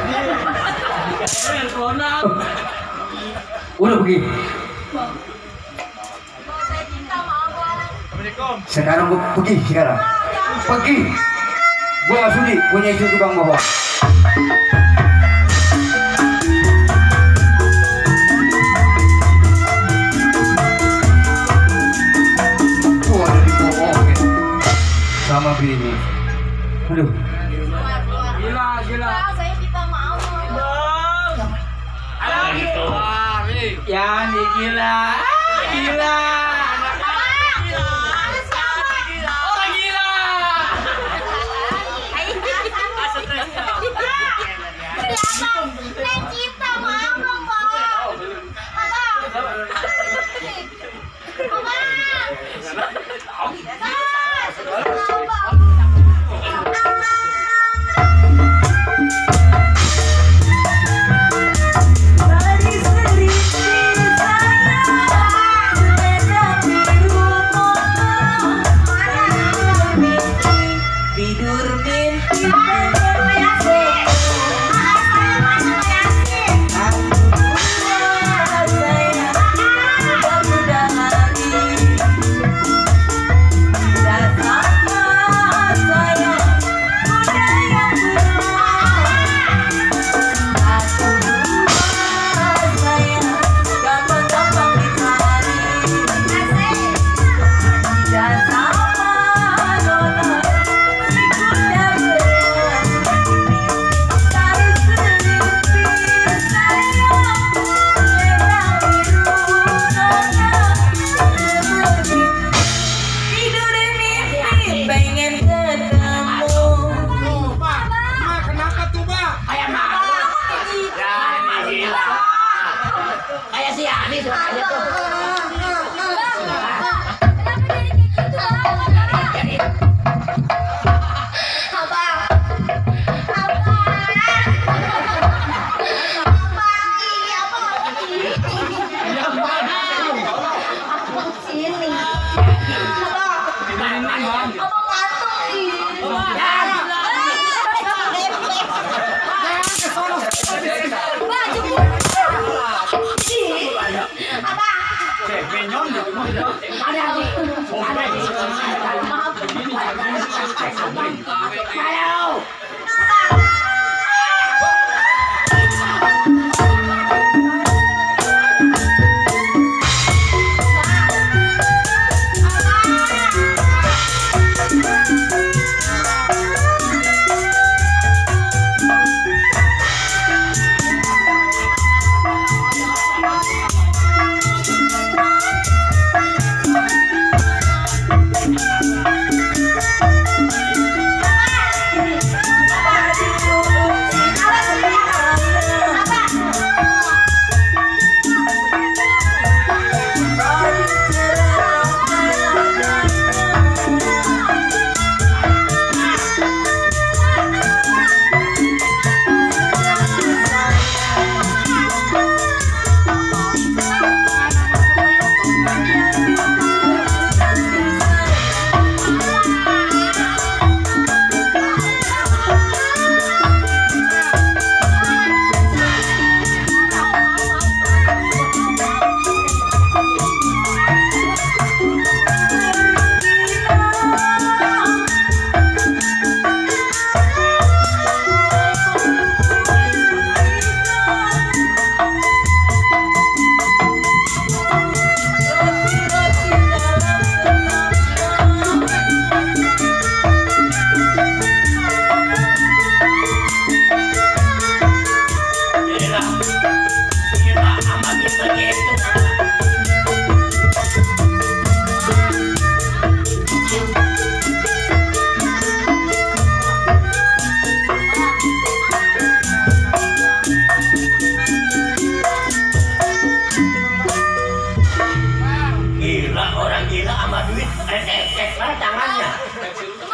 Corona. Udah pergi. Saya cinta sama abang. Sekarang gua pergi sekarang. Pergi. Gua gak sudi punya istri tukang bohong. Gua ada dibohongin sama bini. Aduh. Gila. Bang, saya cinta sama abang. Ada gitu. Ya, nih gila. Gila. Orang gila. Neng cinta sama abang, Bang. Kayak si Ani aja tuh.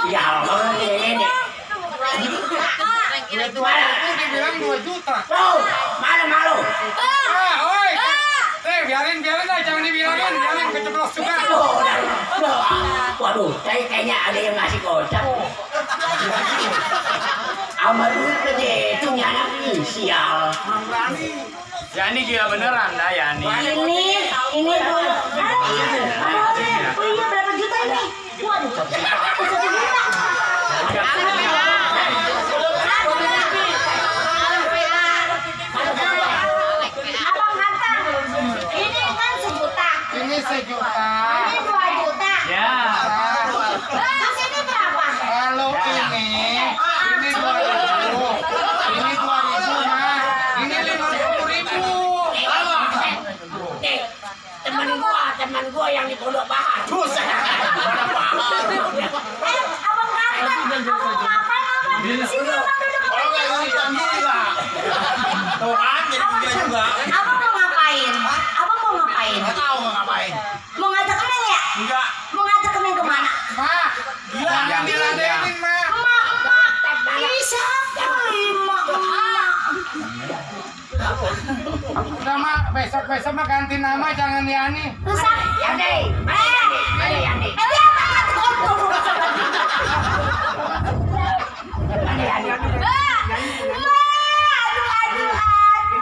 Ya Allah, ini. Itu dibilang 2 juta. Tuh, malu. Oi. Biarin lah, jangan dibilangin, biarin keceplos juga. Waduh, kayaknya ada yang ngasih kocak. Amat duit gede, itu nyanak nih, sial. Yani gila beneran dah Yani. Ini dulu. Oh iya, berapa juta ini? Waduh, 1 juta. Abang ganteng, ini kan 1 juta. Ini 1 juta. Ini 2 juta. Ya. Terus ini berapa? Kalau ini 2.000. Ini 2.000 mah. Ini 50.000. Nih, teman gua yang di Pondok Bahar. Abang ganteng, abang mau ngapain abang? Sini abang duduk. Tuh kan jadi gila juga. Abang mau ngapain? Abang mau ngapain? Nggak tahu mau ngapain. Mau ngajak Neng ya? Enggak. Mau ngajak Neng kemana? Mak, jangan diladenin, Mak. Emak. Ih, siapa? Emak. Udah, Mak, besok mah ganti nama, jangan Yani. Rusak. Yani, mana Yani? Lihat banget kotor.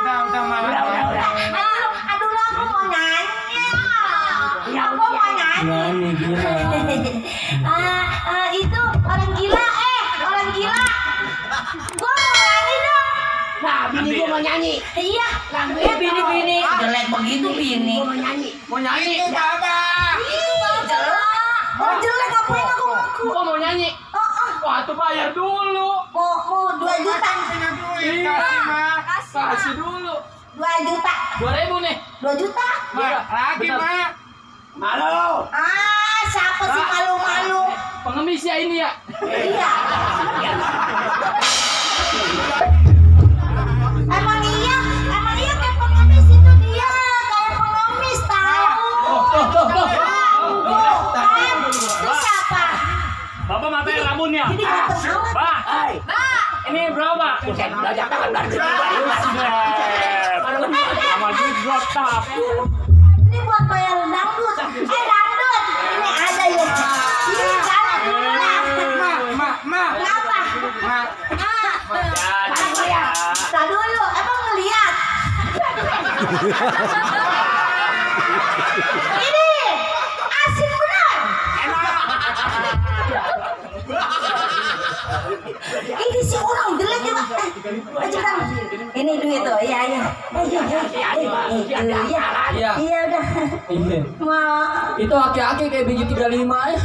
Udah, Mak. Aduh, aku mau nanya. Aku mau nanya. Itu orang gila, orang gila. Gua mau nyanyi dong. Nah, bini gua mau nyanyi. Iya. Lagunya Bini. Jelek begitu bini. Gua mau nyanyi. Mau nyanyi? Itu Bapak. Jelek. Oh, jelek ngapain aku ngaku? Gua mau nyanyi. Wah, tuh bayar dulu. Mau 2 juta. Punya duit, kasih, Mak. Kasih dulu. 2 juta. 2.000 nih. 2 juta. Mak, lagi, Bentar. Mak. Malu. Siapa sih malu-malu? Pengemis ya ini ya. Iya. Emang iya kayak pengemis itu dia, kayak pengemis tahu. Tuh. Itu siapa? Bapak matain rambutnya. Jadi ganteng amat. Pak, Hai. ini berapa? Buset, belajar tangan berarti. Sama juga tapi. Ini buat bayar dangdut. Dangdut. Ini ada ya. Ini jalan dulu lah. Mak. Kenapa? Mak. Tak dulu, emang ngeliat. Ini asin benar. Ini si orang jelek ya Pak. Cepetan. Ini duit tuh, iya. Iya udah. Mau. Itu aki-aki kayak biji 35 ya.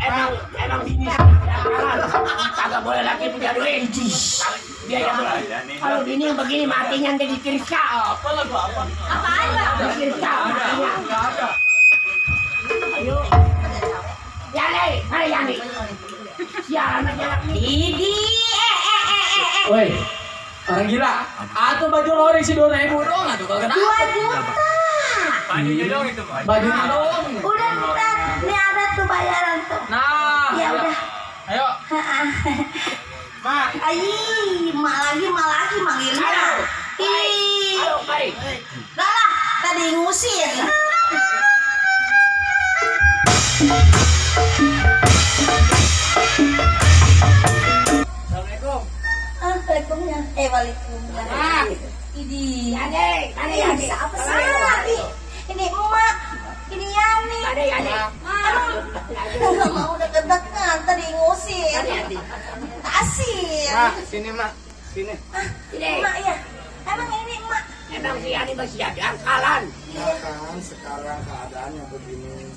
Emang bini kagak boleh lagi punya duit. Dia yang kalau bini yang begini matinya jadi kirsa. Apaan Bang? Kirsa matinya. Ayo. Yani, mana Yani? Sialan aja Idi. Woi, orang gila. Atau baju lori si 2.000 dong, atau kagak 2 juta. Bajunya doang itu, bajunya doang. Udah, ini ada tuh bayaran tuh. Nah, Ya udah. ayo. Mak. Mak lagi manggilnya. Ih. Ayo, mari. Dah lah, tadi ngusir. Assalamualaikum. Waalaikumsalam. Idi. Yani, mana Yani? Apa sih? Ini emak. Ini Yani. Mana Yani? Nggak mau deket-deket, tadi ngusir. Kasir. Mak, sini, Mak. Sini. Emak ya. Emang ini emak. Emang si Yani masih ada angkalan. Kan sekarang keadaannya begini.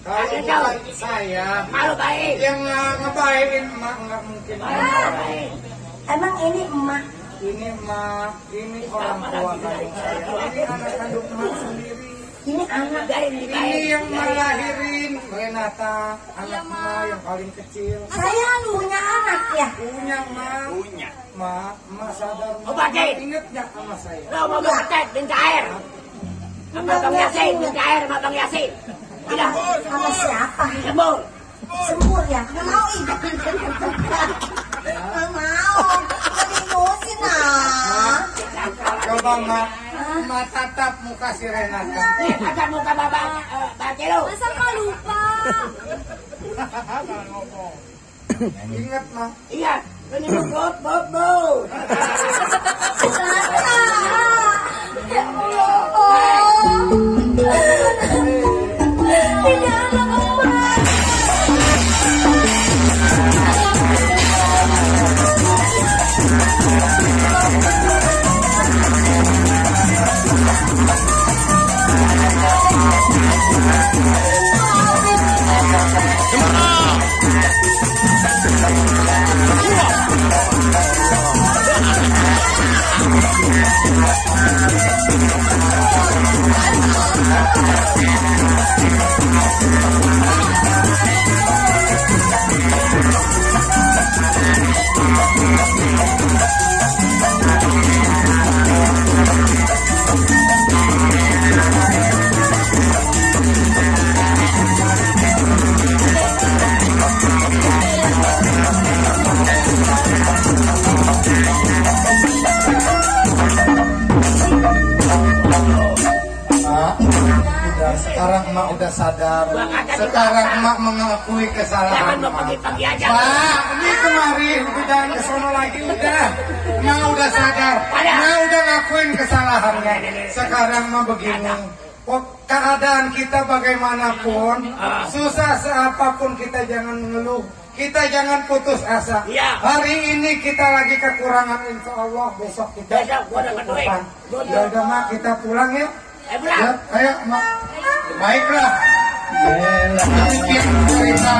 Ada Kalau tahu. bukan saya Malu baik. yang ngebaikin, Mak, nggak mungkin. Emang ini emak. Ini, Mak, ini orang tua kandung saya. Ini anak kandung Mak sendiri. Ini anak. Dari Ini yang melahirin Renata, anak Mak yang paling kecil. Saya punya anak ya. Punya, Mak. Punya. Mak sadar. Obatin. Ingat nggak sama saya? Lo mau berotek minta air. Sama Bang Yasin, minta air sama Bang Yasin. Tidak. Sama siapa? Sembuh. Sembur ya. Nggak mau ih. Mau, lagi emosi nah. Coba ma tatap muka si Renata. Tatap muka bapak Celo. Masa kau lupa? Ingat mah. Ingat, ini bot. Ya Allah. Tidak kembali. Sekarang emak udah sadar. Sekarang emak mengakui kesalahan emak. Pak, ini kemarin udah jangan kesono lagi udah. Emak udah sadar. Emak udah ngakuin kesalahannya. Sekarang emak begini. Keadaan kita bagaimanapun, susah seapapun kita jangan mengeluh. Kita jangan putus asa. Hari ini kita lagi kekurangan, insya Allah besok kita depan. Ya udah mak, kita pulang ya. Ya, ayo mak. Baiklah. Demikian cerita.